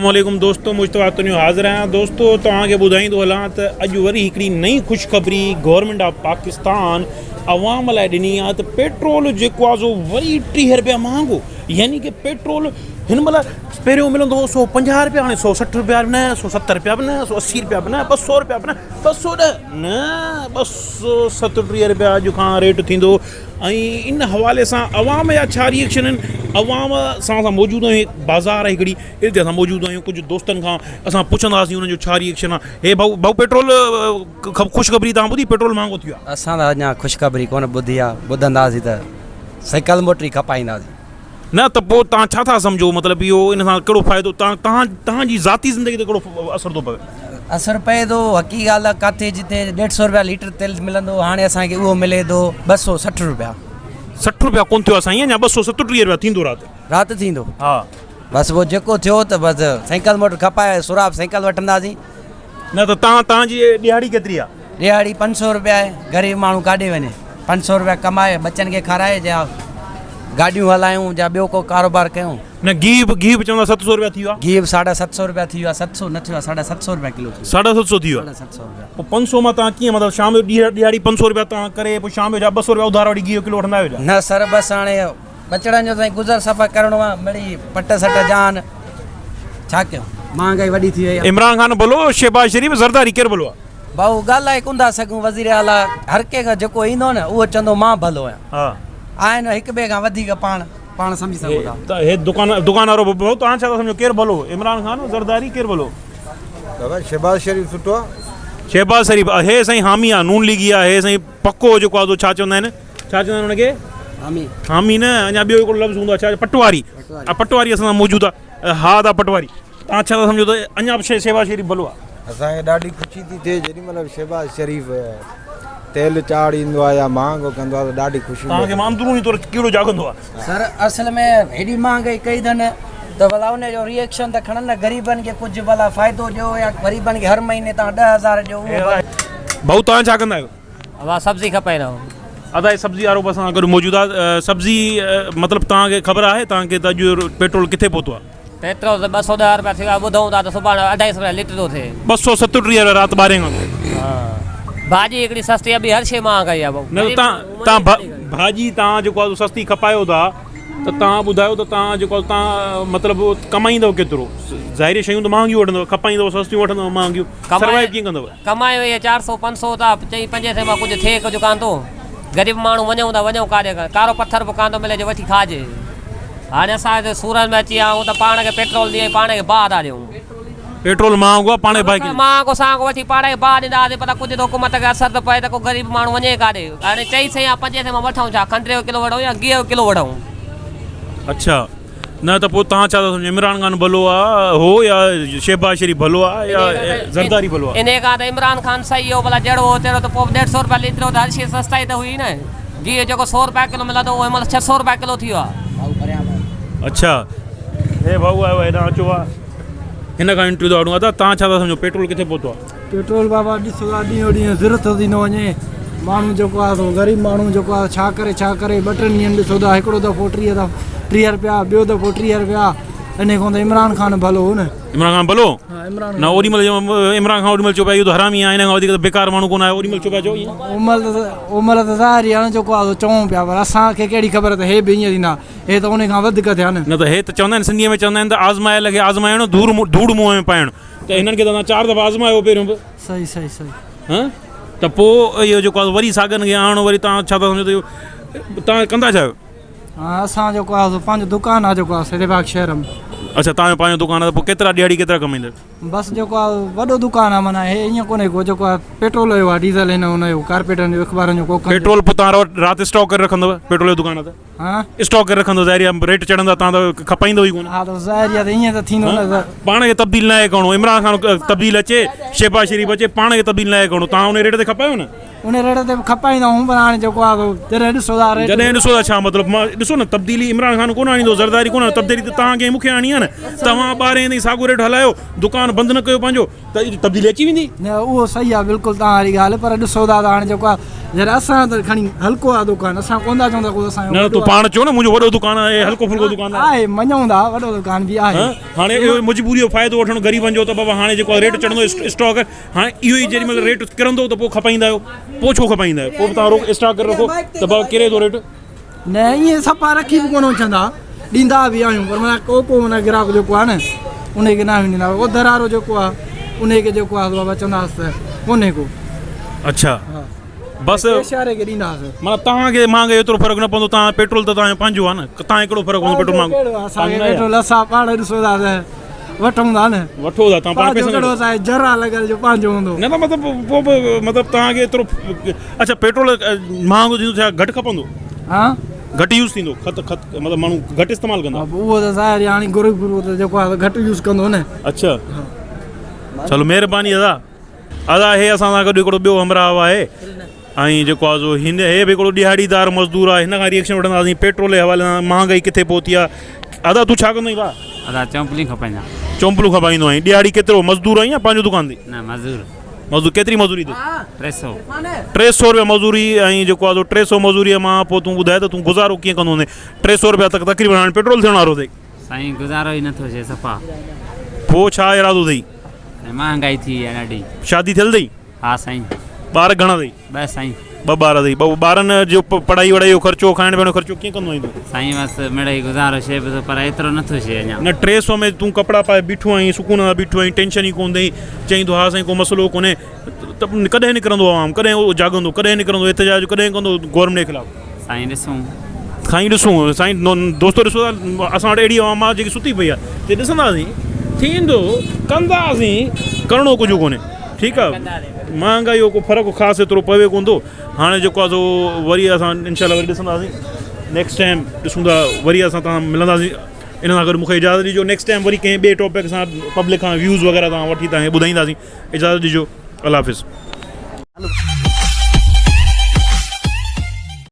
السلام عليڪم دوستو مجتبيٰ تنيو حاضر آهيان دوستو توهان کي ٻڌائيندو هلان ته اڄ وري هڪڙي نئين خوشخبري گورنمينٽ آف پاڪستان عوام لاء ڏني آهي ته پيٽرول جيڪو آهي سو وري 30 رپيا مهانگو يعني ڪي پيٽرول هن مهل پهريون ملندو هو 150 رپيا هاڻي 160 رپيا به نه 170 رپيا به نه 180 رپيا به نه 200 رپيا به نه 210 نه 237 رپيا اڄ کان ريٽ ٿيندو ۽ ان حوالي سان عوام جا ڇا ريئڪشن آهن عوام سان اسان موجود آهيون بازار آهي هڪڙي اتي اسان موجود آهيون ڪجهه دوستن کان اسان پڇنداسين انهن جو ڇا ريئڪشن آهي هي ڀائو ڀائو پيٽرول خوشخبري تان ٻڌي پيٽرول مهانگو ٿي ويو آهي اسان ته اڃا خوشخبري ڪونه ٻڌي آهي ٻڌنداسين ته سائيڪل موٽر ئي کپائينداسين نه ته پوء تان ڇا ٿا سمجهو مطلب اهو ان سان ڪهڙو فائدو تان تان تان جي ذاتي زندگي تي ڪهڙو اثر ٿو پوي اثر پئي ٿو حقي ڳالهه آهي ڪاٿي جتي ڏيڍ سو روپيا ليٽر تيل ملندو هاڻي اسان کي اهو ملي ٿو 260 روپيا 60 روپيا ڪون ٿيو آهي سائين اڃا 237 روپيا ٿيندو رات رات ٿيندو ها بس پوء جيڪو ٿيو ته بس سائيڪل موٽر کپائي سوراب سائيڪل وٺنداسين نه ته تان تان جي ڏهاڙي ڪيتري آ؟ ڏهاڙي 500 روپيا آهي غريب ماڻهو ڪاڏي وڃي 500 روپيا ڪمائي ٻچن کي کارائي جا گاڏيون هلايون جا ٻيو ڪو ڪاروبار ڪيون. نه گيهه به گيهه به چوندا 700 روپيا ٿي ويو آ. گيهه به ساڍا 700 روپيا ٿي ويو آ 700 نه ٿيو آ ساڍا 700 روپيا ڪلو ٿي ويو. ساڍا 700 ٿي ويو آ. ساڍا 700 روپيا. پوء 500 مان تان ڪيئن مطلب شام جو ڏهاڙي 500 روپيا تان ڪري پوء شام جو ڇا 200 روپيا اڌار وٺي گيهه ڪلو وٺندا آهيو ڇا؟ نه سر بس هاڻي ٻچڙن جو سائين گذر سفر ڪرڻو آ مڙئي پٽ سٽ جان ڇا ڪيون مهانگائي وڏي ٿي وئي آ. عمران خان ڀلو شهباز شريف زرداري ڪير ڀلو آ. ڀائو ڳالهائي ڪونه ٿا سگهون وزير اعليٰ هر ڪنهن کان جيڪو ايندو نه اهو چوندو مان ڀلو آهيان آهن هڪ ٻئي کان وڌيڪ پاڻ پاڻ سمجهي سگهون ٿا. ته هي دڪان دڪان وارو ڀائو توهان ڇا ٿا سمجهو ڪير ڀلو عمران خان زرداري ڪير ڀلو. دادا شهباز شريف سٺو آ. شهباز شريف هي سائين حامي آ نون ليگي آ هي سائين پڪو جيڪو آ سو ڇا چوندا آهن ڇا چوندا آهن ان کي؟ حامي. حامي نه اڃا ٻيو هڪڙو لفظ هوندو آهي ڇا پٽواري پٽواري اسان سان موجود آهي ها ادا پٽواري توهان ڇا ٿا سمجهو ته اڃا به شهباز شريف ڀلو آهي. اسان کي ڏاڍي خوشي ٿي ٿئي جيڏي مهل به شهباز شريف تيل چاڙهيندو آهي يا مهانگو ڪندو آهي ته ڏاڍي خوشي توهان کي اندروني طور ڪيڙو جاڳندو آهي. سر اصل ۾ هيڏي مهانگائي ڪئي اٿن ته ڀلا ان جو ري ايڪشن ته کڻن نه غريبن کي ڪجهه ڀلا فائدو ڏيو يا غريبن کي هر مهيني توهان 10000 ڏيو اهو ڀلو. ڀائو توهان ڇا ڪندا آهيو؟ ادا سبزي کپائيندا آهيون. ادا هي سبزي وارو به اسان سان گڏ موجود آهي سبزي مطلب توهان کي خبر آهي توهان کي ته اڄ پيٽرول ڪٿي پهتو آهي. پيٽرول ته 210 رپيا ٿي ويو آهي ٻڌون ٿا ته سڀاڻي اڍائي سئو رپيا ليٽر ٿو ٿئي. 237 رپيا رات ٻارهين کان پوء. ڀاڄي هڪڙي سستي آهي ٻي هر شيء مهانگائي آهي ڀائو. نه ته توهان ڀاڄي توهان جيڪو آهي سو سستي کپايو ٿا ته توهان ٻڌايو ته توهان جيڪو آهي توهان مطلب ڪمائيندؤ ڪيترو ظاهري شيون ته مهانگيون وٺندؤ کپائيندؤ سستيون وٺندؤ مهانگيون سروائيو ڪيئن ڪندؤ. ڪمايو اهي چار سئو پنج سئو ٿا چئين پنجين سئين مان ڪجهه ٿئي ڪجهه ڪانه ٿو. غريب ماڻهو وڃون ته وڃون ڪاڏي ڪارو پٿر به ڪانه ٿو ملي جو وٺي کاجي. هاڻي اسان هتي سورن ۾ اچي ويا آهيون ته پاڻ کي پيٽرول ڏئي پاڻ کي باهه ٿا ڏيون. پيٽرول مهانگو آهي پاڻ کي باهه ڪيئن. مهانگو سهانگو وٺي پاڻ کي باهه ڏيندا هئاسين پر ڪجهه ته حڪومت کي اثر ته پئي ته ڪو غريب ماڻهو وڃي ڪاڏي. هاڻي چئين سئين يا پنجين سئين مان وٺون ڇا کنڊ جو ڪلو وٺون يا گيهه جو ڪلو وٺون. اڇا. نه ته پوء توهان ڇا ٿا سمجهو عمران خان ڀلو آ هو يا شهباز شريف ڀلو آ يا زرداري ڀلو آ. انهيء کان ته عمران خان صحيح هو ڀلا جهڙو هو تهڙو ته پوء به ڏيڍ سئو رپيا ليٽر هو ته هر شيء سستائي ته هئي نه گيهه جيڪو سئو رپيا ڪلو ملندو هو هن مهل ڇهه سئو رپيا ڪلو ٿي ويو آ. اڇا هي ڀائو آيو آ هيڏانهن اچو آ هن کان انٽرويو ٿا وٺون ادا توهان ڇا ٿا سمجهو پيٽرول ڪٿي پهتو آ. پيٽرول بابا ڏسو ٿا ڏينهون ڏينهن زر ٿو ٿيندو وڃي ماڻهو جيڪو آهي سو غريب ماڻهو جيڪو آهي ڇا ڪري ڇا ڪري ٻه ٽن ڏينهن ڏسو ٿا هڪڙو دفعو ٽيهه دفعا ٽيهه رپيا ٻيو دفعو ٽيهه رپيا ان کان ته عمران خان ڀلو هو نه عمران خان ڀلو ها عمران نه اوڏي مهل عمران خان اوڏي مهل چيو پيا اهو ته حرامي آهي هن کان وڌيڪ ته بيڪار ماڻهو ڪونه آهي اوڏي مهل چيو پيا چئو ائين او مهل ته او مهل ته ظاهر ئي آهي نه جيڪو آهي سو چئون پيا پر اسان کي ڪهڙي خبر ته هي به ائين ٿيندا هي ته ان کان وڌيڪ ٿيا نه نه ته هي ته چوندا آهن سنڌيء ۾ چوندا آهن ته آزمايل کي آزمائڻ ڌوڙ ڌوڙ منهن ۾ پائڻ ته هنن کي ته اسان چار دفعا آزمايو پهريون به. صحيح صحيح صحيح. ها ته پوء اهو جيڪو آهي وري ساڳن کي آڻو وري توهان ڇا ٿا سمجهو ته اهو توهان ڪندا ڇا آهيو؟ ها اسان جيڪو آهي سو پنهنجو دڪان آهي جيڪو آهي سيدي باغ شهر ۾. اڇا توهان جو پنهنجو دڪان آهي ته پوء ڪيترا ڏهاڙي ڪيترا ڪمائيندا آهيو؟ بس جيڪو آهي وڏو دڪان آهي معنيٰ هي ائين ڪونهي ڪو جيڪو آهي پيٽرول جو آهي ڊيزل هن هن جو ڪارپيٽن جو اخبارن جو ڪوڪن جو. پيٽرول پوء توهان رات اسٽاڪ ڪري رکندؤ پيٽرول جو دڪان آهي ته. ها اسٽاڪ ڪري رکندو ظاهري آ ريٽ چڙهندا تان ته کپائيندو ئي ڪونه. ها ته ظاهري آ ته ائين ته ٿيندو نه ته. پاڻ کي تبديل ناهي ڪرڻو عمران خان تبديل اچي شهباز شريف اچي پاڻ کي تبديل ناهي ڪرڻو تان ان ريٽ تي کپايو نه. ان ريٽ تي به کپائيندا هون پر هاڻي جيڪو آ سو جڏهن ڏسو ٿا ريٽ. جڏهن ڏسو ٿا ڇا مطلب مان ڏسو نه تبديلي عمران خان ڪونه آڻيندو زرداري ڪونه تبديلي ته توهان کي ۽ مون کي آڻڻي آ نه توهان ٻارهين تائين ساڳيو ريٽ هلايو دڪان دڪان بند نه ڪيو پنهنجو ته تبديلي اچي ويندي. نه اهو صحيح آهي بلڪل توهان واري ڳالهه پر ڏسو ٿا ته هاڻي جيڪو آهي جڏهن اسان ته کڻي هلڪو آهي دڪان اسان ڪونه ٿا چئون ته ڪو اسان جو نه نه تون پاڻ چئو نه منهنجو وڏو دڪان آهي هلڪو ڦلڪو دڪان آهي. آهي مڃون ٿا وڏو دڪان به آهي. هاڻي اهو مجبوري جو فائدو وٺڻ غريبن جو ته بابا هاڻي جيڪو ريٽ چڙهندو اسٽاڪ هاڻي اهو ئي جيڏي مهل ريٽ ڪرندو ته پوء کپائيندا آهيو پوء ڇو کپائيندا آهيو پوء به توهان روڪ اسٽاڪ ڪري رکو ته بابا ڪري ٿو ريٽ. نه ائين صفا رکي به ڪونه وٺندا ڏيندا به آهيون پر معنيٰ ڪو ڪو معنيٰ گراهڪ جيڪو آهي نه ان کي ناهيون ڏيندا اوڌر وارو جيڪو آهي ان کي جيڪو آهي بابا چونداس ته ڪونهي ڪو. اڇا بس ڪيش واري کي ڏينداس. معنيٰ توهان کي مهانگائي ايترو فرق نه پوندو توهان پيٽرول ته توهان جو پنهنجو آهي نه توهان کي ڪهڙو فرق پوندو پيٽرول مهانگو ڪهڙو اسان کي پيٽرول اسان پاڻ ڏسو ٿا ته وٺون ٿا نه وٺو ٿا توهان پاڻ پئسن ڪهڙو اسان کي ذرا لڳل جو پنهنجو هوندو نه نه مطلب پوء به مطلب توهان کي ايترو اڇا پيٽرول مهانگو ٿيندو ڇا گهٽ کپندو ها گهٽ يوز ٿيندو خط خط مطلب ماڻهو گهٽ استعمال ڪندا اهو ته ظاهر هاڻي غريب غربو ته جيڪو آهي گهٽ يوز ڪندو نه اڇا چلو مهرباني ادا ادا هي اسان سان گڏ هڪڙو ٻيو همراهه آهي ۽ جيڪو آهي سو هن هي به هڪڙو ڏهاڙيدار مزدور آهي هن کان ريئڪشن وٺنداسين پيٽرول جي حوالي سان مهانگائي ڪٿي پهتي آهي ادا تون ڇا ڪندو آهين ڀاء؟ ادا چونپليون کپائيندا. چونپلون کپائيندو آهين ڏهاڙي ڪيترو مزدور آهين يا پنهنجو دڪان اٿئي؟ نه مزدور. مزدور ڪيتري مزدوري اٿئي؟ 300. 300 روپيا مزدوري ۽ جيڪو آهي سو 300 مزدوري مان پوء تون ٻڌاء ته تون گذارو ڪيئن ڪندو هوندين 300 روپيا ته تقريبن هاڻي پيٽرول ٿيڻ وارو اٿئي. سائين گذارو ئي نٿو ٿئي صفا. پوء ڇا ارادو اٿئي؟ سائين مهانگائي ٿي وئي آهي ڏاڍي. شادي ٿيل اٿئي؟ ها سائين. ٻار گهڻا اٿئي؟ ٻه سائين. ٻه ٻار اٿئي. ٻارن جو پڙهائي وڙهائي جو خرچو کائڻ پيئڻ جو خرچو ڪيئن ڪندو آهين تون؟ سائين بس مڙئي گذارو شي به ٿو پر ايترو نٿو شي اڃا. نه 300 ۾ تون ڪپڙا پائي بيٺو آهين سڪون سان بيٺو آهين ٽينشن ئي ڪونه اٿئي چئين ٿو ها سائين ڪو مسئلو ڪونهي ته ڪڏهن نڪرندو عوام ڪڏهن اهو جاڳندو ڪڏهن نڪرندو احتجاج ڪڏهن ڪندو گورنمينٽ جي خلاف. سائين ڏسون. سائين ڏسون سائين دوستو ڏسو ته اسان وٽ اهڙي عوام آهي جيڪي ستي پئي آهي چي ڏسنداسين ٿيندو ڪنداسين ڪرڻو ڪجهه ڪونهي ٺيڪ آهي مهانگائي جو ڪو فرق خاص ايترو پوي ڪونه ٿو هاڻي جيڪو آهي سو وري اسان انشاء الله وري ڏسنداسين نيڪسٽ ٽائيم ڏسون ٿا وري اسان توهان ملنداسين ان سان گڏ مونکي اجازت ڏجو نيڪسٽ ٽائيم وري ڪنهن ٻئي ٽاپڪ سان پبلڪ کان ويوز وغيره توهان وٺي توهان کي ٻڌائينداسين اجازت ڏجو الله حافظ.